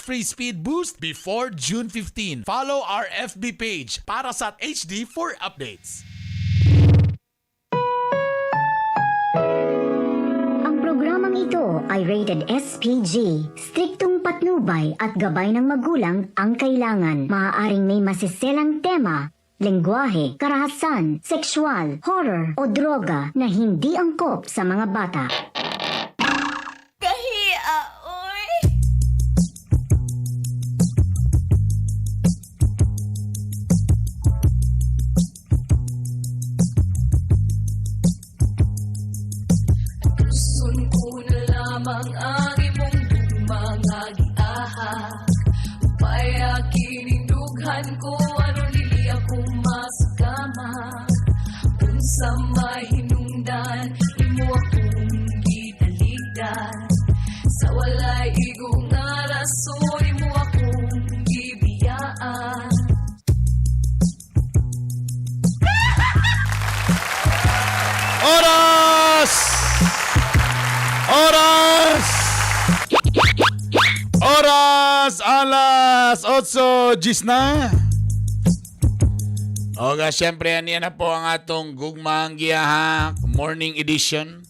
free speed boost before June 15. Follow our FB page, Parasat HD, for updates. Ang programang ito ay rated SPG. Striktong patnubay at gabay ng magulang ang kailangan. Maaaring may masiselang tema, lengguwahe, karahasan, sexual, horror o droga na hindi angkop sa mga bata. Kahia, oy. Gusto ko na lamang ang imong mga giaha. Upaya kinindughan ko aron dili ako masakama. Unsa may hinungdan imo akong gitaligdan. Sa walay igo nga rason imo akong gibiyaan. Oras! Oras! Oras! Alas 8:10 na. Oga, syempre, yan na po ang atong Gugmang Giyahak Morning Edition.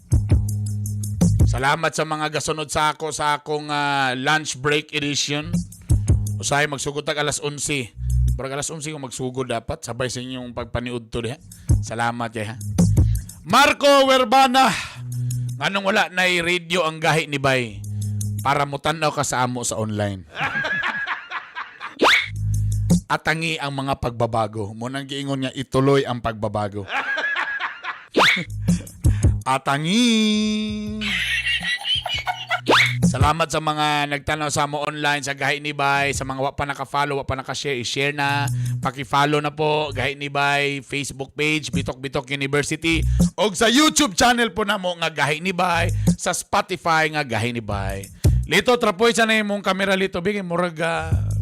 Salamat sa mga gasunod sa ako sa akong lunch break edition. Usahay magsugod tag alas 11. Barang alas 11 kung magsugod dapat sabay sa inyong pagpaniud to diha. Salamat kay ha. Marco Werbana. Nganong wala na radio ang gahi ni Bay para mutanaw ka sa amo sa online. Atangi ang mga pagbabago. Munang giingon nga ituloy ang pagbabago. Atangi. Salamat sa mga nagtanaw sa amo online sa Gahi ni Bay, sa mga wa pa naka-follow, wa pa naka-share, i-share na. Paki-follow na po Gahi ni Bay Facebook page Bitok Bitok University og sa YouTube channel po namo nga Gahi ni Bay, sa Spotify nga Gahi ni Bay. Lito trapoy sa na imong kamera lito bigay murag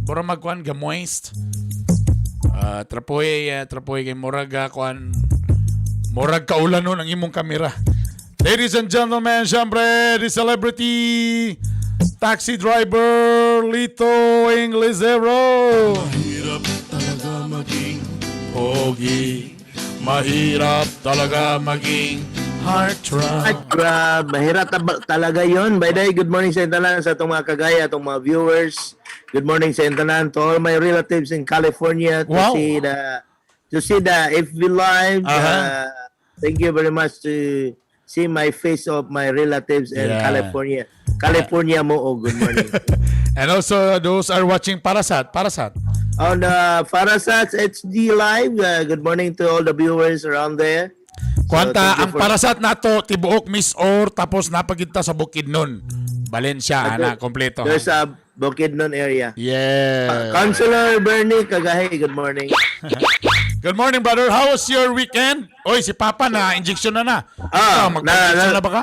murag magkuan ga moist. Trapoy trapoy kay murag kuan murag kaulan nun ang imong kamera. Ladies and gentlemen, syempre, the celebrity taxi driver Lito Inglesero. Mahirap talaga maging Pogi, mahirap talaga maging heartthrob. Ay, grabe. Mahirap talaga yon. By the way, good morning sa intanan sa atong mga kagaya, atong mga viewers. Good morning sa intanan to all my relatives in California to see the FB Live. Thank you very much to see my face of my relatives in California. California mo, oh, good morning. And also, those are watching Parasat. Parasat. On the Farasats HD Live, good morning to all the viewers around there. Kwanta, So, thank you ang Parasat nato, tibuok Miss Or, tapos napagita sa Bukidnon. Valencia, ana, kompleto. There's a Bukidnon area. Yeah. Councilor Bernie Kagahe, good morning. Good morning, brother. How was your weekend? Oy, si Papa na, injection na na. Ikaw, magpa-injection na ba ka?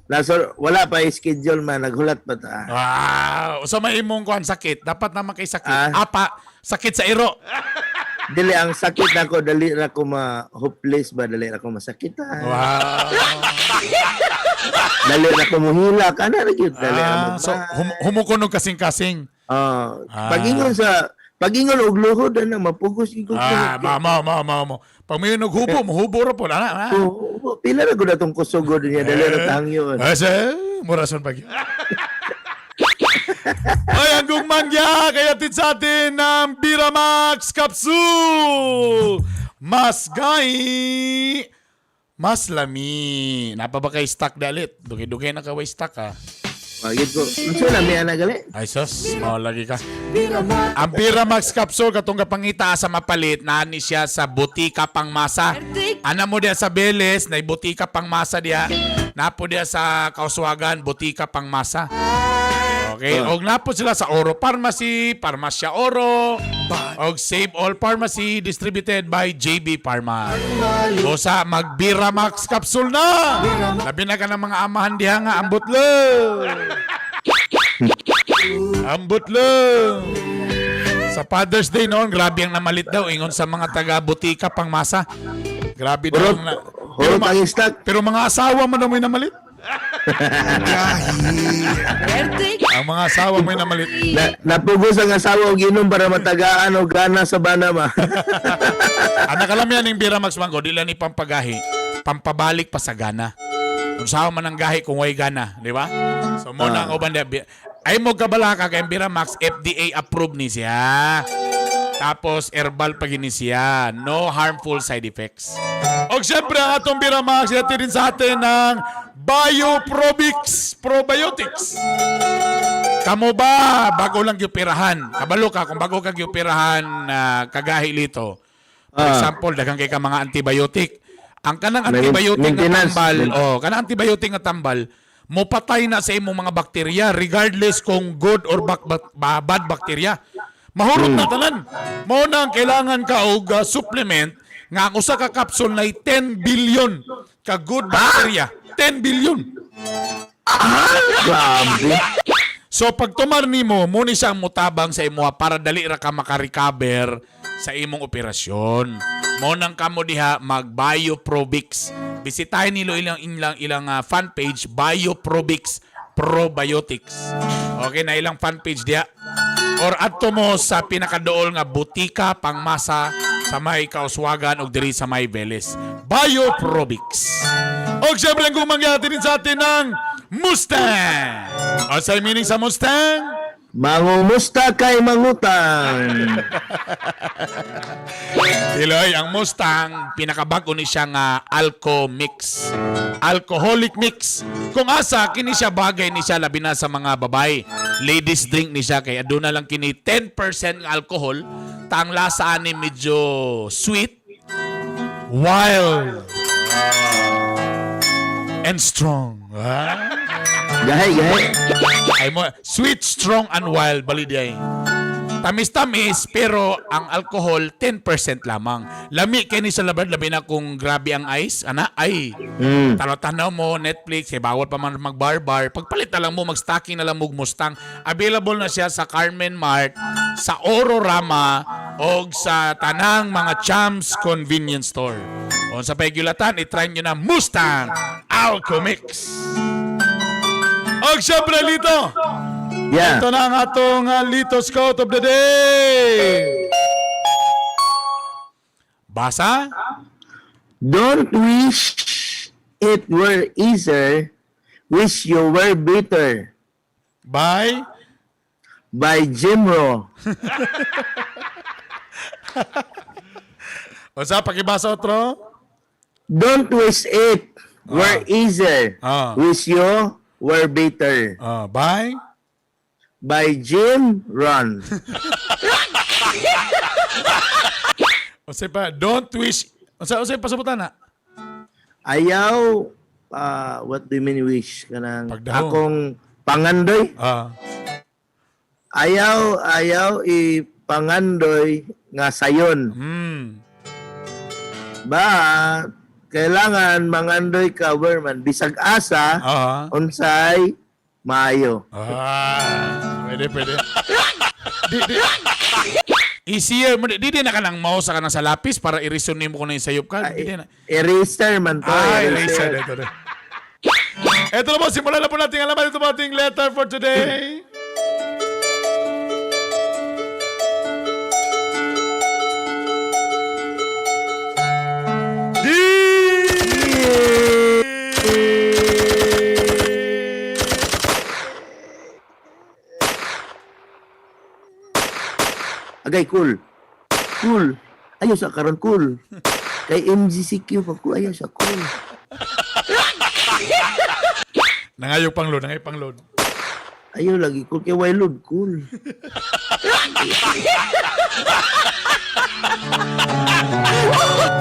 Nasa, wala pa schedule man, naghulat pa ta. Wow. So may imong kuan sakit. Dapat naman kay sakit. Ah. Apa, sakit sa iro. Dili ang sakit nako, dali ra ko ma hopeless ba, dali ra ko masakitan. Wow. Dali ra ko muhilak, ana ra gyud dali ra So humukunog kasing-kasing. Pagingon og luhod ana mapugos gyud ko. Ah, ma ma ma ma ma. Pag may naghubo, muhubo ra po ana. Ah. Oo, pila ra gud atong kusogod niya, dali ra tangyon. Ah, sa murason pag. Ay, ang gugmangya, kaya tid sa atin ng Biramax Capsule! Mas gai, mas lami. Napa ba kay stock dalit? Dugay-dugay na kaway stock ha. Wagid ko. Unsa na mi ana gali? Ay sus, mao lagi ka. Ang Biramax Capsule katong kapangita sa mapalit naani siya sa butika pangmasa. Ana mo diya sa Beles, nay butika pangmasa diya. Napo diya sa Kauswagan, butika pangmasa. Okay, og napo sila sa Oro Pharmacy, Parmasya Oro, og Save All Pharmacy distributed by JB Pharma. Busa mag Biramax Capsule na. Labi na ka ng mga amahan diha nga ambot lang. Ambot lang. Sa Father's Day noon, grabe ang namalit daw. Ingon sa mga taga-butika pang masa. Grabe daw. Hurot, Ang na, pero, hurot ang stock. pero mga asawa man daw may namalit. Pwerte Ang mga asawa mo namalit. Napugos ang asawa og inom para matagaan og gana sa bana ma. Anak alam yan yung Bira Max Mango, di lang ni pampagahi, pampabalik pa sa gana. Kung saan man ang gahi kung way gana, di ba? So mo na ang uban di. Ay mo kabala ka kay Bira Max, FDA approved ni siya. Tapos herbal pa gini siya. No harmful side effects. Og syempre ang atong Bira Max, yati din sa atin ng Bioprobix Probiotics. Kamo ba bago lang gyupirahan? Kabalo ka kung bago ka gyupirahan na kagahi lito. For example, daghan kay ka mga antibiotic. Ang kanang antibiotic nga Maintenance. tambal, oh, kanang antibiotic nga tambal, mopatay na sa imong mga bakterya regardless kung good or bad bacteria. Mahurot na tanan. Mao na ang kailangan ka og supplement nga ang usa ka capsule na 10 billion ka good bacteria. 10 billion. Grabe. So pag tumar nimo, mo ni siya ang mutabang sa imuha para dali ra ka makarecover sa imong operasyon. Mo nang kamo diha mag Bioprobix. Bisitahin nilo ilang ilang ilang fan page Bioprobix Probiotics. Okay na ilang fan page diha. Or adto mo sa pinakadool nga butika pangmasa sa may Kauswagan og diri sa may Veles. Bioprobix. Og syempre ang gumangyati din sa atin ng Mustang. O sa meaning sa Mustang? Mangumusta kay mangutang. Iloy, ang Mustang, pinakabago ni siya nga alco mix. Alcoholic mix. Kung asa, kini siya bagay ni siya labi na sa mga babae. Ladies drink ni siya kay aduna lang kini 10% nga alcohol. Tang lasa ani medyo sweet, wild, and strong. Ah? Gahi, gahi. Ay mo, sweet, strong, and wild, bali di ay. Tamis-tamis, pero ang alcohol, 10% lamang. Lami kay ni sa laban, labi na kung grabe ang ice, ana, ay. Tanaw-tanaw mo, Netflix, eh, bawal pa man mag-bar-bar. Pagpalit na lang mo, mag-stocking na lang mo, Mustang. Available na siya sa Carmen Mart, sa Ororama, o sa tanang mga Champs Convenience Store. O sa pagulatan, itry nyo na Mustang Alcomix. Og syempre, Lito, ito na ang atong Lito Scout of the Day. Basa? Don't wish it were easier. Wish you were bitter. By? By Jim Rowe. O sa, pakibasa otro? Don't wish it were easier. Wish you were bitter. By? By Jim Rohn. O sa pa, don't wish. O sa pasabutan na? Ayaw, what do you mean wish? Kanang Pagdahom. akong pangandoy. Ayaw, ayaw ipangandoy nga sayon. Ba, kailangan mangandoy ka, Werman. Bisag asa, unsay maayo. Pwede, pwede. Di, di. Easier mo. Di na ka nang mouse ka nang sa lapis para i-reason mo kung na yung sayop ka. Di, di na. Eraser man to. Eraser. Ito na. Ito na po, simulan na po natin alaman. Ito po ating letter for today. D! Agay, cool. Cool. Ayaw sa karon cool. Kay MGCQ pa ko, ayaw sa cool. Nangayo pang load, nangayo pang load. Ayaw lagi cool. Kay why load, cool.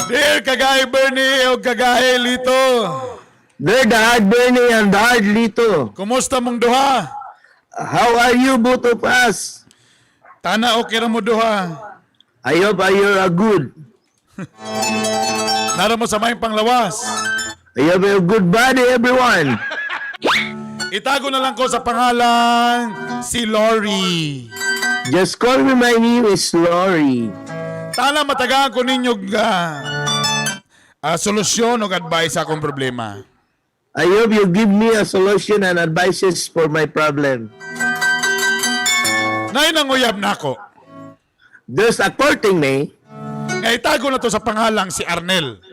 Dear Kagay Bernie o Kagay Lito, There, the hard Bernie and the hard Lito. kumusta mong duha? How are you, both of us? Tana okay ra mo duha. I hope you are good. Nara mo sa may panglawas. I hope you're good body, everyone. Itago na lang ko sa pangalan si Lori. Just call me, my name is Lori. Tana matagaan ko ninyo solusyon o advice sa akong problema. I hope you give me a solution and advices for my problem. Nay nanguyab nako. There's a courting me. Nga itago na to sa pangalang si Arnel.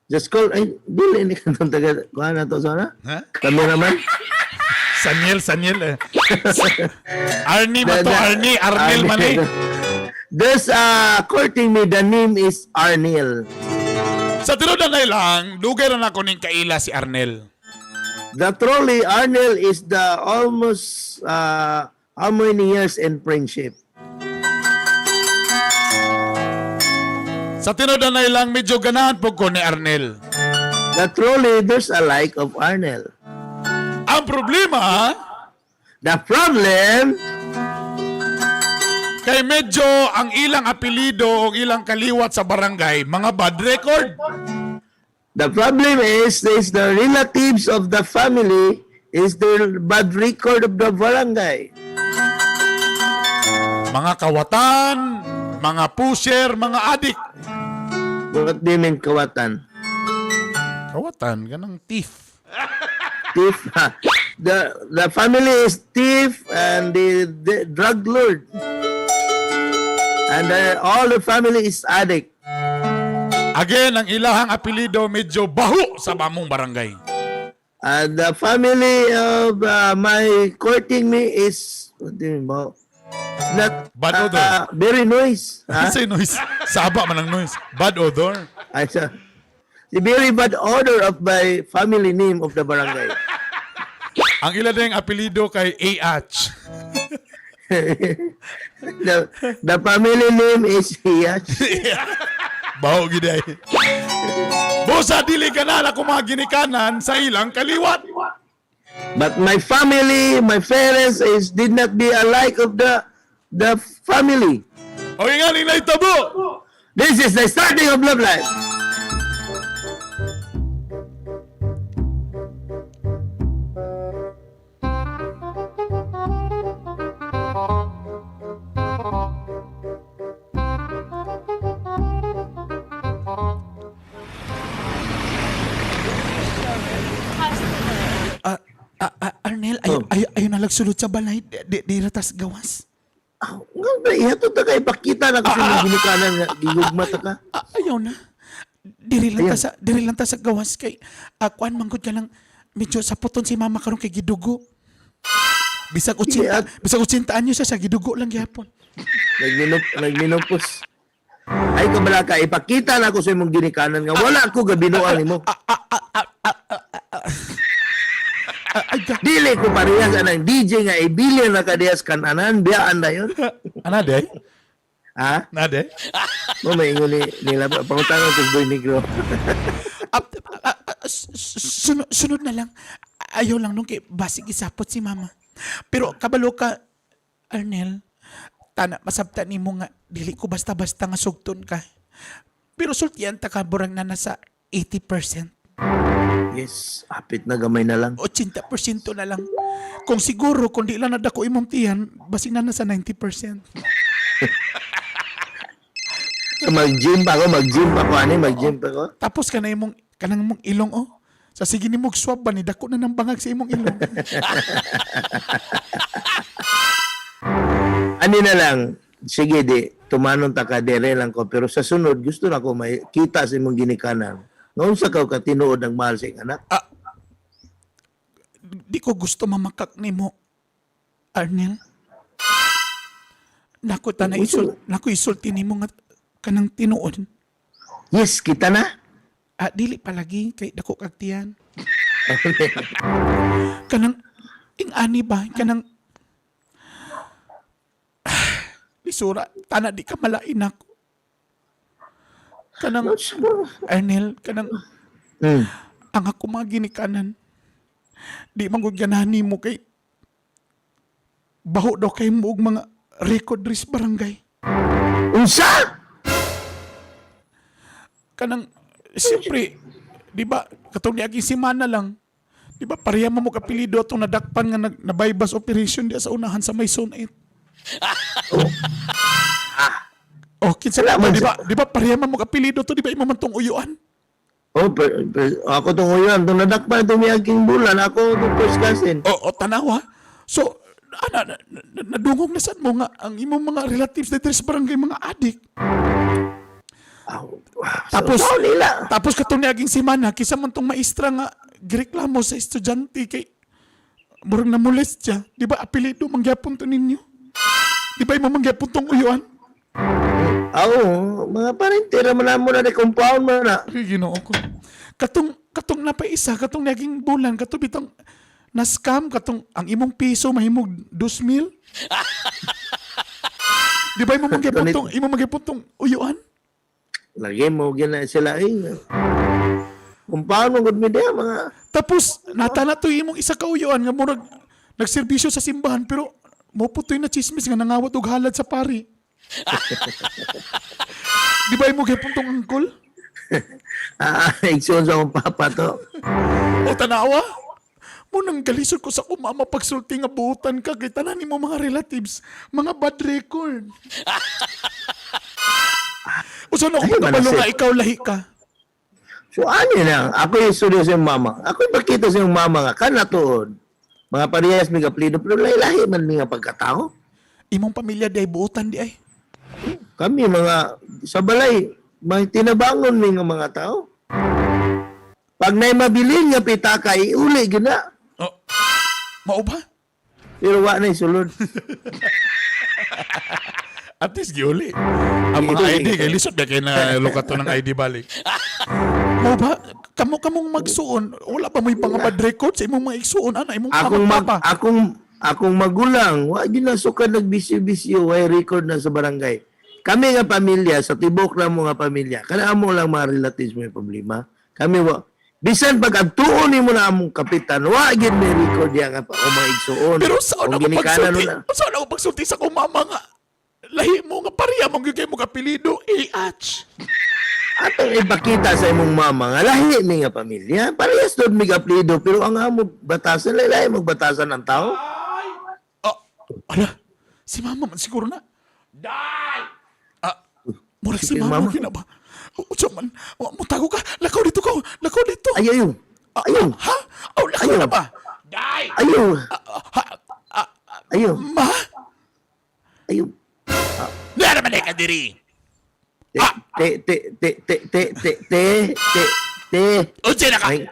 Just call, ay, dili ni katong taga, kuha na to sana. Ha? Cameraman. Saniel, Saniel eh. Arnie man to, Arnie, Arnel man eh. There's a courting me, the name is Arnel. Sa tinuod na lang, dugay na nako ning kaila si Arnel. The trolley, Arnel is the almost how many years in friendship? Sa tinuod na lang, medyo ganahan po ko ni Arnel. The trolley, there's a like of Arnel. Ang problema, The problem, kay medyo ang ilang apelido o ilang kaliwat sa barangay, mga bad record. The problem is the relatives of the family is the bad record of the barangay. Mga kawatan, mga pusher, mga adik. What do you mean kawatan? Kawatan, ganang thief. Thief. The family is thief and the drug lord. And all the family is addict. Again, ang ilahang apelido medyo baho sa bamong barangay. And the family of my courting me is what do you mean, bo? It's not Bad odor. Very noise. Huh? Say noise. Saba man ang noise. Bad odor. I saw the very bad odor of my family name of the barangay. Ang ila ding apelido kay AH. The family name is Hiyas. Baho gid ay. Busa dili ka na ako mga ginikanan sa ilang kaliwat. But my family, my parents is did not be alike of the family. O nga ning naitabo. This is the starting of love life. Arnel, ayo Oh. ayo ayo na lagsulod sa balay di, di, di ratas gawas. Ah, nga ba, iha to ta kay pakita na kasi mga ginikanan nga gigugma ta ka. Ah, ayaw na. Diri lang ta Ayaw. sa diri lang ta sa gawas kay kuan manggod ka lang medyo saputon si mama karon kay gidugo. Bisag 80, bisag 80 anyo siya sa gidugo lang gyapon. Nagminupos. Ay kabala ka, ipakita na ako sa imong ginikanan nga wala ko gabinuan nimo. Ay ga. Dili ko parehas anang DJ nga ibilin na kadiyas kananan biyaan na yun. Ana de? Ha? Na de? Mo may ingon ni nila pangutangan ko Boy Negro. Sunod, sunod na lang. Ayaw lang nung kay basig isapot si mama. Pero kabalo ka, Arnel, tana masabta nimo nga dili ko basta-basta nga sugton ka. Pero sultian ta ka burang na nasa 80%. Yes, apit na gamay na lang. 80% na lang. Kung siguro, kung di lang nadako imong tiyan, basig na nasa 90%. So mag-gym pa ako, mag-gym pa ako ani, mag-gym pa ako. Tapos ka na imong, kanang imong ilong, oh. Sa sige ni mong swab ba ni dako na ng bangag sa imong ilong. Ani na lang, sige di, tumanon ta ka dere lang ko pero sa sunod gusto na ko may kita sa imong ginikanan. Noon sa ka tinuod ang mahal sa iyong anak. Di ko gusto mamakak nimo, Arnel. Nako ta na isul, nako isulti nimo nga kanang tinuod. Yes, kita na. Ah, dili palagi kay dako kag tiyan. Kanang ing ani ba kanang lisura tana di ka malain ako. Kanang Arnel, kanang ang ako mga ginikanan. Di man gud ganahan nimo kay baho daw kay mo og mga record ris barangay. Unsa? Kanang siyempre, di ba katong niaging semana lang, di ba pareha mo mo kapilido atong nadakpan nga nag, na bypass operation diya sa unahan sa may zone 8. Oh, kinsa Wala ba, man di ba? Di ba pareha man mo kapilido to, di ba imo man tong uyuan? Oh, ako tong uyan, tong nadakpan itong miaging bulan, ako tong first cousin. O, o tanawa. So, ana, nadungog na sad mo nga ang imong mga relatives dito sa barangay mga adik. Tapos, so, nila. Tapos katong niaging semana, kisa man tong maestra nga gireklamo sa estudyante kay murag namolest siya. Di ba apelyido mangyapon to ninyo? Di ba imo mangyapon tong uyuan? Oo, mga parente raman na mo na compound mo na. Ay, Ginoo ko. Katong katong napaisa, katong naging bulan, katong bitong na-scam, katong ang imong piso mahimog 2,000. Di ba imo mangyapon tong imo mangyapon tong uyuan? Lagi mo gina sila eh. Compound mo gud mi diha mga Tapos natana to imong isa ka uyuan nga murag nagserbisyo sa simbahan pero mo putoy na chismis nga nangawat og halad sa pari. Di ba imo gyapon tong angkol? Igsoon sa akong papa to. O tanawa? Mo nang galisod ko sa kumama pagsulti nga buutan ka kay tanan nimo mga relatives, mga bad record. Usa na ako Ay, kabalo manasip. nga ikaw lahi ka. So ano na, ako yung studio sa iyong mama. Ako yung pakita sa iyong mama nga, kanatuod. Mga parehas may kaplido, pero lahi-lahi man mi nga pagkatao. Imong pamilya di ay buutan di ay. Kami mga, sa balay, mga tinabangon mi nga mga tao. Pag na'y mabilin nga pitaka, iuli gina. Oh. Mao ba? Pero wa na'y sulod. At least giuli. Ang mga Giuli. ID kay lisod na kay na lukato ng ID balik. Mao ba? Kamo kamong magsuon, wala ba mo'y mga bad record sa imong mga igsuon ana imong Akong mama mag, papa? akong akong magulang, wa gyud na sukad nagbisyo-bisyo, way record na sa barangay. Kami nga pamilya, sa tibok na mo nga pamilya, kana amo lang mga relatives may problema. Kami wa bisan pag adtuon nimo na among kapitan, wa gyud may record diya nga pa o mga igsuon. Pero saan Kung ako ginikanan pagsulti? na. Saan ako pagsulti sa akong mama nga? Lahi mo nga pareha mong gyud kay mo kapilido AH. Atong ipakita sa imong mama nga lahi mi nga pamilya. Parehas doon mi apelyido pero ang amo batasan lahi magbatasan ang tao. Oh, ala, si mama man siguro na. Day! Ah, murag si Sige, mama, mama. kina ba? Unsa man, mutago ka, lakaw dito ka, lakaw dito. Ay ayo. Ah, Ayo. Ha? Oh, lakaw Ayaw. na ba? Day! Ayo. Ah, ha, ah, Ayo. ma? Ayo. Nara man ka diri. Te te te te te te te te te. Unsa na ka? May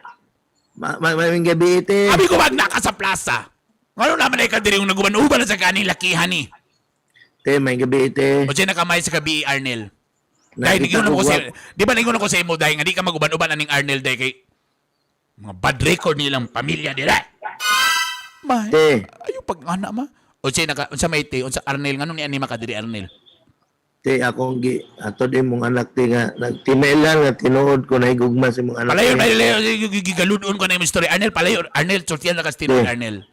ma ma maayong gabi te. Abi ko wag na ka sa plaza. Ngano naman ay ka diri kung naguban-uban na sa kaning lakihan ni. Te may gabi te. Unsa na kamay sa gabi Arnel? Dahil Nakita ningon ko ko sa guwap. di ba ningon ko sa imo dahil nga di ka maguban-uban aning Arnel dahil kay mga bad record nilang pamilya dira. Ma, Te. ayo pag ana ma. Unsa na ka unsa may te unsa Arnel nganong ni ani makadiri Arnel? Te akong gi ato din mong anak te nga nagtimelan nga tinuod ko na higugma sa imong anak. Palayo te. palayo gigaludon ko na imong story Arnel palayo Arnel sultian na ka sa tinuod Te. Arnel.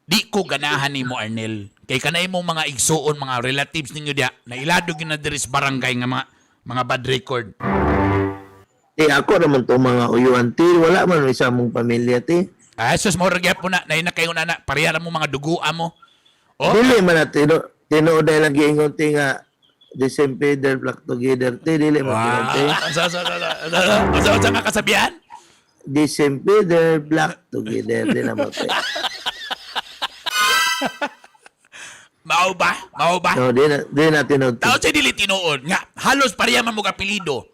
Di ko ganahan nimo Arnel. Kay kanay mong mga igsuon mga relatives ninyo diya na ilado gyud na diri sa barangay nga mga bad record. Te ako naman to mga uyuan te wala man isa mong pamilya te. Ah, sus mo ra gyapon na nay na kayo na na pareha ra mo mga dugoa mo. Oh, Dili man na tinuod dahil lang giingon te nga the same feather flock together te dili man tinuod te. Wow. Sa nga kasabihan? The same feather flock together di naman te. Mao ba? Mao ba? No, di na tinuod te. Taon sa dili tinuod nga halos pareha man mo apelyido.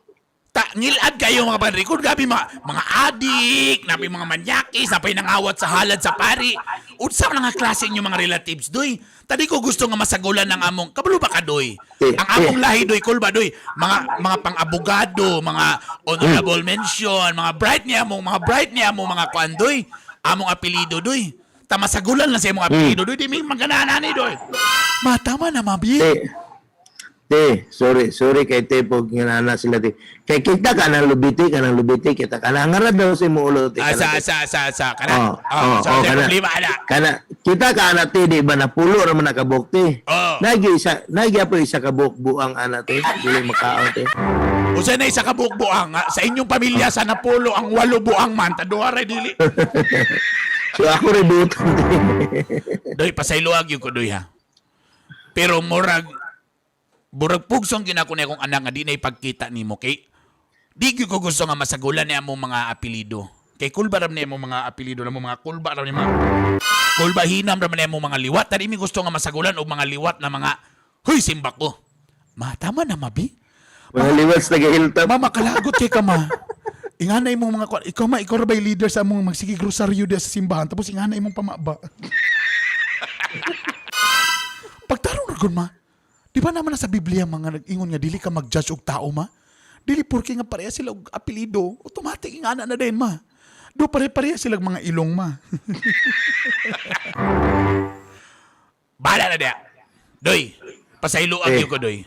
Ta ngilad kayo mga padre kung gabi mga adik, napi mga manyakis, napay nangawat sa halad sa pari. Unsa man nga klase inyo mga relatives doy? Tadi ko gusto nga masagulan ng among kabalo ba ka doy? Eh, Ang among eh. lahi doy kulba doy, mga pang-abogado, mga honorable mention, mga bright niya mo, mga bright niya mo mga kuan doy. Among apelyido doy. Ta masagulan lang sa imong apelyido doy, di mi maganahan ani doy. Ma tama na mabi. Te, te, sorry, sorry kay te pog nga na sila te. Kay kita ka nang lubiti, ka nang lubiti, kita ka nang ngarad daw sa imong ulo te. Ah, Kana, sa te. sa sa sa kana. Oh, Oh, oh, sa oh, sa kana. problema ana. Kana kita ka ana te di ba napulo ra man nakabok te. Oh. Nagi isa, nagi po isa ka buok buang ana te, dili makaon te. Usa na isa ka buok buang ah, sa inyong pamilya sa Napolo ang walo buang man ta duha ra dili. So ako rin buotan te. Doy pasayloag gyud ko doy ha. Pero murag burag pugsong ginako na akong anak nga di na ipagkita nimo kay Di gyud ko gusto nga masagulan niya among mga apelido. Kay kulba ram niya among mga apelido, namo mga kulba ram niya mga kulba hinam ram niya among mga liwat. Tadi mi gusto nga masagulan og mga liwat na mga huy simba ko. Ma, tama na mabi. Mga liwat sa taga-hilltop. Ma, makalagot kay ka ma. Ingana imong mga ikaw ma, ikaw ra ba'y leader sa among magsige rosaryo diya sa simbahan tapos ingana imong pamaba. Pagtarong ra gud ma. Di ba naman na sa Biblia mga nag-ingon nga dili ka mag-judge og tao ma? Dili porke nga pareha sila og apelyido, automatic ingana na din ma. Do pare-pareha sila og mga ilong ma. Bahala na diya. Doy, pasaylo ang Eh. ko doy.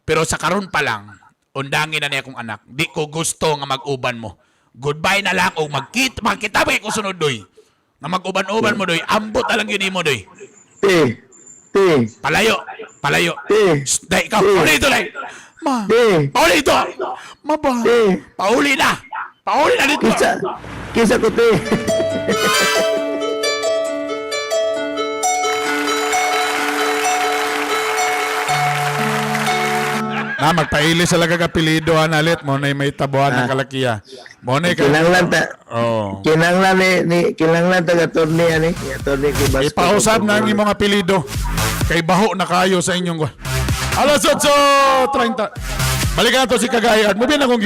Pero sa karon pa lang, undangin na niya akong anak. Di ko gusto nga mag-uban mo. Goodbye na lang o magkita, magkita ba ko sunod doy. Nga mag-uban-uban mo doy, ambot na lang yun mo doy. Te. Te. Palayo, palayo. Te. Shh, day, ikaw, Eh. pauli ito, day. Ma, Te. pauli ito. Ma ba? Eh. Pauli na. Pauli na dito. Kisa. Kisa ko, te. Na, magpaili sa lagag apelido, analit. Mo na may tabuan ng kalakiya. Mo na Kinanglan ta. Oh. Kinanglan ni kinanglan taga attorney ani. Attorney kay Basco. Ipausap na ang imong apelido. Kay baho na kayo sa inyong. Alas 8:30. Balikan nato si Kagayad. Mubin akong